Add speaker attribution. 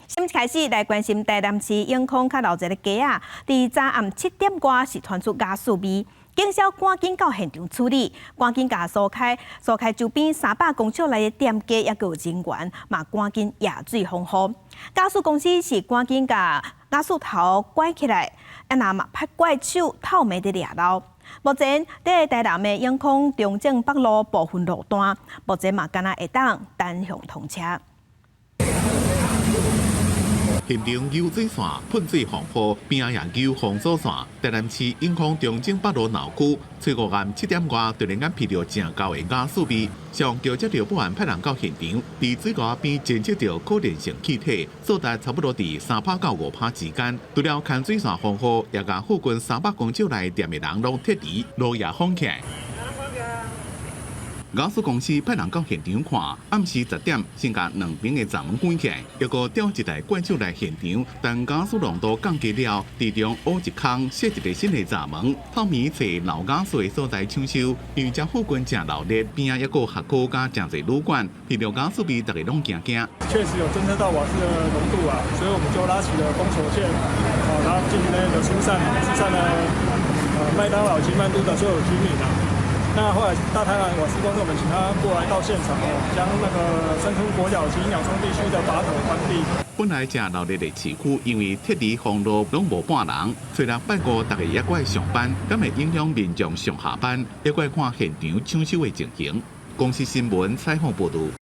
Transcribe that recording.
Speaker 1: 先開始來關心台南市永康較老一个街仔，佇昨暗7點外是傳出瓦斯味，警消趕緊到現場處理，趕緊共疏開疏開周邊300公尺內的店家抑閣有人員，嘛趕緊壓水防護。瓦斯公司是趕緊共瓦斯頭關起來，啊若嘛派怪手透暝佇掠撈。目前佇台南的永康中正北路部分路段，目前嘛敢若會當單向通車。
Speaker 2: 現場油水線噴水防護，邊仔也有封鎖線。台南市永康中正北路鬧區，初五暗7點外突然間鼻著誠厚的瓦斯味，消防局接著報案派人到現場，佇水溝邊偵測著可燃性氣體，數值差不多佇3趴到5趴之間。除了牽水線防護，也共附近300公尺內店的人攏撤離，路也封起來。瓦斯公司派人到現場看，暗時10點先共兩邊的閘門關起來，抑閣調一台怪手來現場，等瓦斯濃度降低了，佇中挖一空設一个新的閘門，透暝揣漏瓦斯的所在搶修。因為這附近誠鬧熱，邊仔抑閣學校佮誠濟旅館，鼻著瓦斯味，逐家攏驚驚。
Speaker 3: 確實有偵測到瓦斯的濃度啊，所以我們就拉起了封鎖線，然後進行了疏散，疏散了麥當勞及曼都的所有居民啊。那後來大台南瓦斯公司，我們請他過來到現場哦，將那個深坑國小及鳥松地區的閥頭關閉。
Speaker 2: 本來誠鬧熱的市區，因為撤離封路攏無半人，雖然拜五逐家猶閣愛上班，敢會影響民眾上下班，猶閣愛看現場搶修的情形。公視新聞採訪報導。